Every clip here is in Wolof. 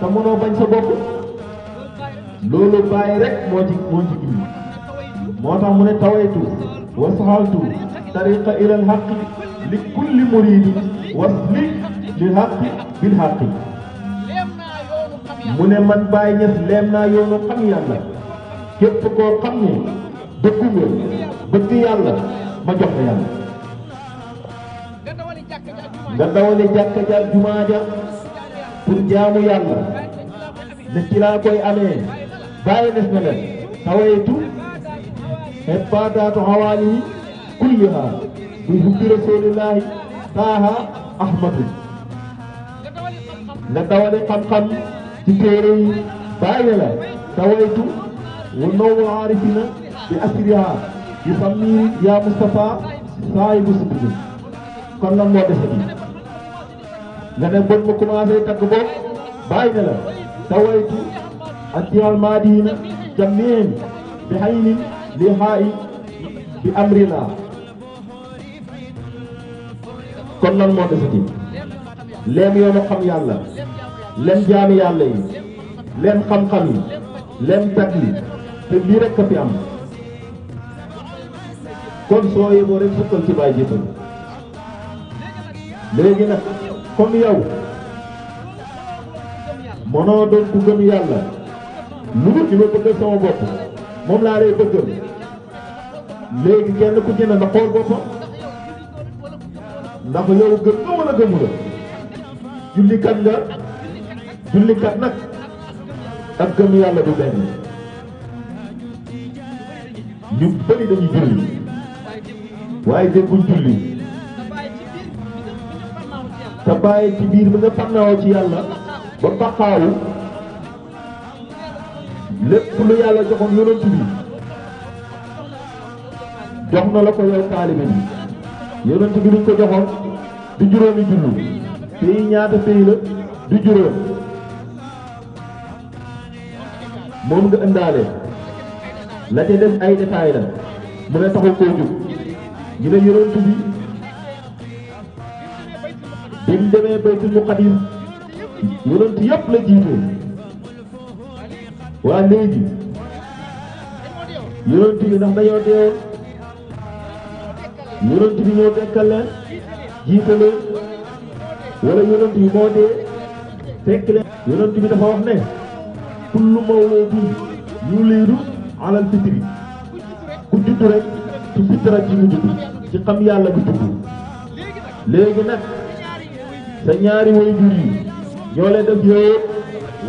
te mënoo bañ sa bopp loolu bàyyi rek moo ci indi moo tax mu ne tawaytu wa saxaltu tariqa ilal xaqi li kulli muridi wasli lil xaqi bil xaqi mu ne man Baye Niass leem naa yoonu xam yàlla képp koo xam ne dëggu nga bëgg yàlla ma jox la yàlla nga dawale jàkka ja jumaa ja pour jaamu yàlla ne ci laa koy amee Baye Niass na leen tawaytu ibadaatu hawaali kulliha bi hubbi rasulillahi taaha ahmadu nga dawale xam-xam ci téere yi bàyyi la tawaytu wa nawwal aarifina bi asriha bi famiri ya Mustafa saahibu sibri kon lan moo dese bi nga ne bon mu commencé tagg bopp bàyyi na la tawaytu atiyal maadina jameen bi haynin li haayi bi amrina kon lan moo dese bi leem yoonu xam yàlla leen jaami yàlla yi leen xam-xam yi leen tag yi te lii rek a fi am kon soo yeboo rek sukkal ci Baye jiital léegi nag comme yow mënoo doon ku gëm yàlla lu dul li ma bëggal sama bopp moom laa lay bëggal léegi kenn ku jënd na xool boppam ndax yow gëm nga wala gëmu la jullikat nga jullikat nag ak gëm yàlla du benn ñu bëri dañuy julli waaye dégguñ julli te bàyyi ci biir bi nga fannawoo ci yàlla ba baqaawu lépp lu yàlla joxoon yonent bi jox na la ko yow taalibe bi yonent bi luñ ko joxoon du juróomi julli pays ñaata pays la du juróom moom nga ëndaale la ca des ay détails la mu ne taxul koo jóg ñu ne yonent bi bi mu demee Baytul Muqaddas yonent yëpp la jiite waa léegi yonent bi ndax dañoo deewoon yonent bi ñoo dekkal leen jiite leen wala yonent bi moo dee fekk leen yonent bi dafa wax ne kullu mawludin yulidu alal fitri ku judd rek ci fitra ci mu judd ci xam yàlla bu judd léegi nag sa ñaari waajur yi ñoo leen def yooyu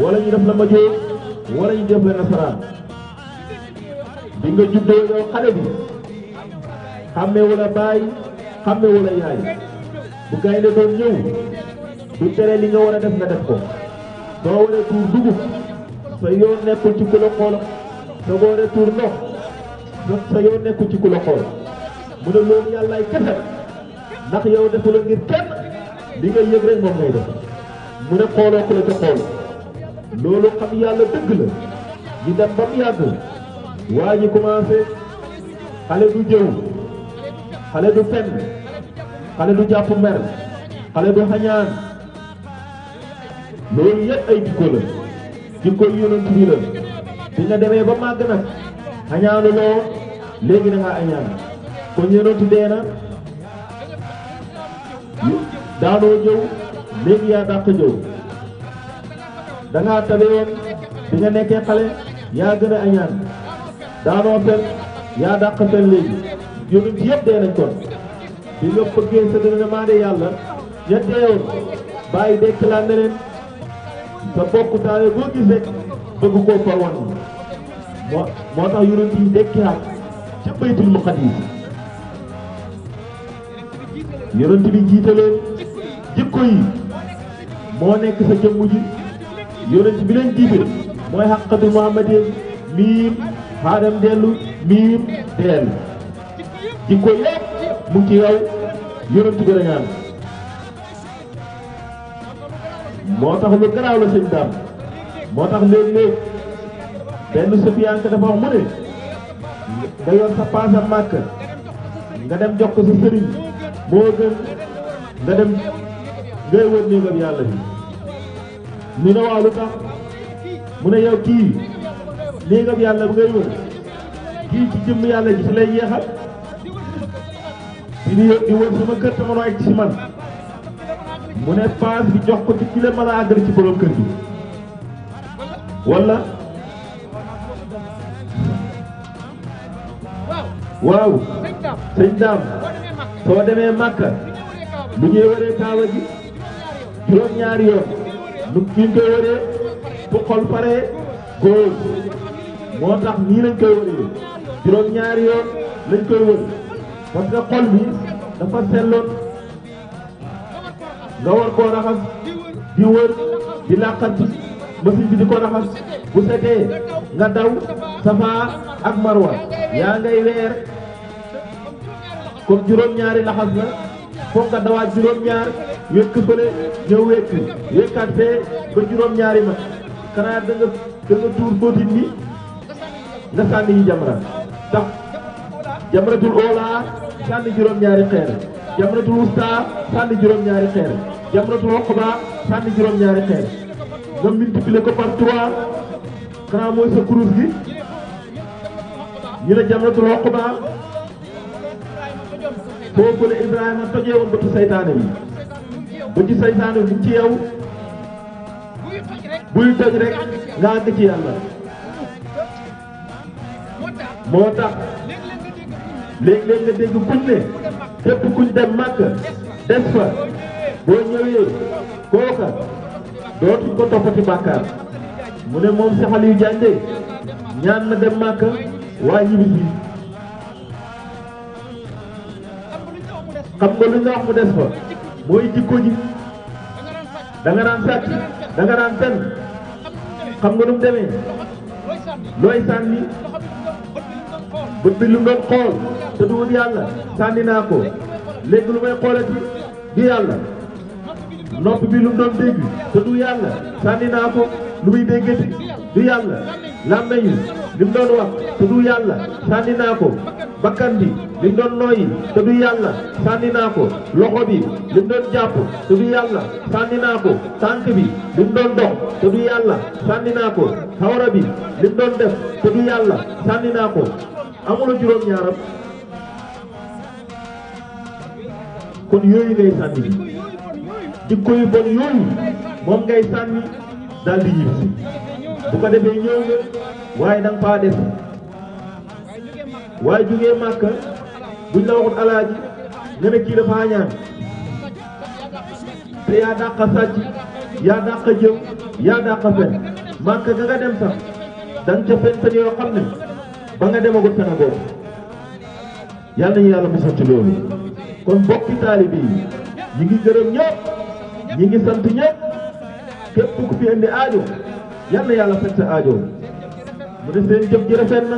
wala ñu def la ma jóo wala ñu def la nasaraan bi nga juddoo yow xale bi xàmmee wala baay xàmmee wala yaay bu gaynde doon ñëw du tere li nga war a def nga def ko soo waree tuur dugub sa yoon nekkul ci ku la xool soo waree tuur ndox sa yoon nekkul ci ku la xool mu ne loolu yàllaay kese ndax yow defula ngir kenn li nga yëg rek moom ngay def mu ne xooloo ku la ca xool loolu xam yàlla dëgg la ñu dem ba mu yàgg waa ji commencé xale du jëw xale du fen xale du jàpp mer xale du xañaan loolu yëpp ay jikko la jikko yonent bi la bi nga demee ba màgg nag xañaanu loo léegi da ngaa añaan kon yonent dee na daanoo jëw léegi yaa dàq jëw da ngaa tabe woon bi nga nekkee xale yaa gën a añaan daanoo fen yaa dàq fen léegi yonent yëpp dee nañ kon bi nga bëggee sa dina maande yàlla ña deewoon bàyyi dekk laa ne leen sa bokk taale boo gis rek bëgg koo fa wan moo tax yonent yi dekkiwaat ca Baytul Muqaddas yonent bi jiite leen jikko yi moo nekk sa jëmm ji yonent bi leen jiite mooy xaqatul muhammadin miim xaadam dellu miim deel jikko yëpp mu ngi ci yow yonent bi la ñaan moo tax lu garaaw la sëñ daam moo tax léeg-léeg benn sëfiyanke dafa wax mu ne nga yor sa paasa màkk nga dem jox ko sa sëriñ moo gën nga dem ngay wër néegam yàlla bi ñu ne waaw lu tax mu ne yow kii néegam yàlla bu ngay wër kii ci jëmm yàlla ji ci lay yeexal di wër sama kër te mënoo egg ci man mu ne paas bi jox ko ci ki la mën a àggali ci borom kër gi wala waaw sëñ daam soo demee Màkka lu ñuy wëree kaaba gi juróom-ñaari yoon lu ñu koy wëree bu xol paree góor moo tax nii lañ koy wëree juróom-ñaari yoon lañ koy wër parce que xol bi dafa selloon nga war koo raxas di wër di làqanti machine bi di ko raxas bu setee nga daw Safa ak Marwa yaa ngay weer kon juróom-ñaari laxas la foog nga dawaat juróom-ñaar wékk fële ñëw wékkaat fee ba juróom-ñaari ma xanaa da nga tuur bootin ni nga sànni yi jamra ndax jamratul oola sànni juróom-ñaari xeer jamratul wusta sànni juróom-ñaari xeer jamratul oqba sànni juróom-ñaari xeer nga multiplier ko par 3 xanaa mooy sa kurus gi ñu ne jamratul oqba foofu la Ibrahima tojee woon bëtu saytaane bi bëtu saytaane bi ci yow buy toj rek nga àgg ci yàlla moo tax léeg-léeg nga dégg kuñ ne képp kuñ dem màkk des fa boo ñëwee kooka dootuñ ko toppati bàkkaar mu ne moom si xale yu jànde ñaan na dem màkk waa ñibbi xam nga lu ñu wax mu des fa mooy jikko ji da nga daan sàcc da nga daan fen xam nga nu mu demee looy sànni bët bi lu mu doon xool te du wut yàlla sànni naa ko léegi lu may xoolati du yàlla nopp bi lu mu doon dégg te du yàlla sànni naa ko lu muy déggati du yàlla làmmeñ wi li mu doon wax te du yàlla sànni naa ko bakkan bi li mu doon nooyi te du yàlla sànni naa ko loxo bi li mu doon jàpp te du yàlla sànni naa ko tànk bi li mu doon dox te du yàlla sànni naa ko xawra bi li mu doon def te du yàlla sànni naa ko amula juróom-ñaaram kon yooyu ngay sànni jikko yu bon yooyu moom ngay sànni daal di ñibbi bu ko defee ñëw nga waaye da nga faa def waaye jugee Màkka buñ la waxut alaaji nga ne kii dafa ñaan te yaa dàq sàcc yaa dàq jëw yaa dàq fen Màkka ga nga dem sax da nga ca fen fen yoo xam ne ba nga demagut fen a boobu yal nañu yàlla musal ci loolu kon bokki taalibe yi ñi ngi gërëm ñëpp ñi ngi sant ñëpp képp ku fi indi aajo yal na yàlla fekk sa aajo mu ne seen jëf ji rafet na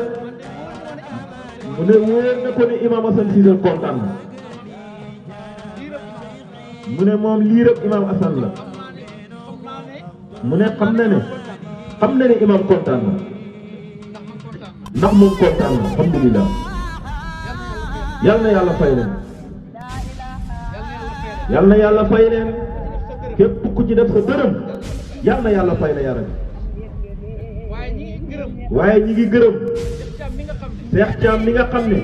mu ne wóor na ko ni Imam Assane Cissé kontaan na mu ne moom lii rek Imam Assane la mu ne xam na ne imam kontaan na ndax moom kontaan na alhamdulilah yal na yàlla fay leen yal na yàlla fay leen képp ku ci def sa dërëm yal na yàlla fay la yara waaye ñi ngi gërëm Cheikh Thiam mi nga xam ne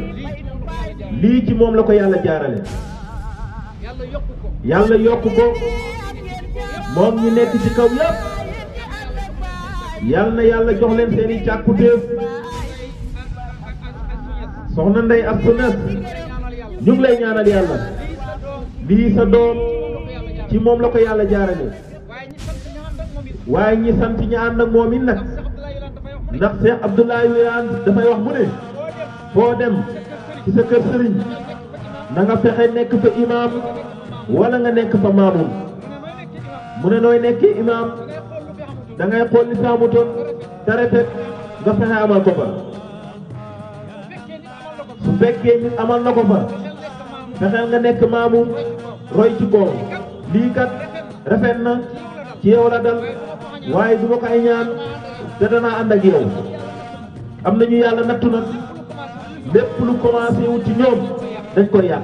lii ci moom la ko yàlla jaarale yàlla yokk ko moom ñi nekk ci kaw yépp yal na yàlla jox leen seeni càkkutéef soxna Ndey ak Sunes ñu ngi lay ñaanal yàlla lii sa doom ci moom la ko yàlla jaarale waaye ñi sant ñi ànd ak moom it nag ndax Cheikh Abdoulaye Wilane dafay wax mu ne foo dem ci sa kër sëriñ na nga fexe nekk fa imaam wala nga nekk fa maamum mu ne nooy nekk imaam da ngay xool li saamutoon te rafet nga fexe amal ko fa su fekkee nit amal na ko fa fexeel nga nekk maamum roy ci koom lii kat rafet na ci yow la dal waaye du ma ko ay ñaan te danaa ànd ak yow am nañu yàlla nattu na lépp lu commencé wut ci ñoom dañ koy yàq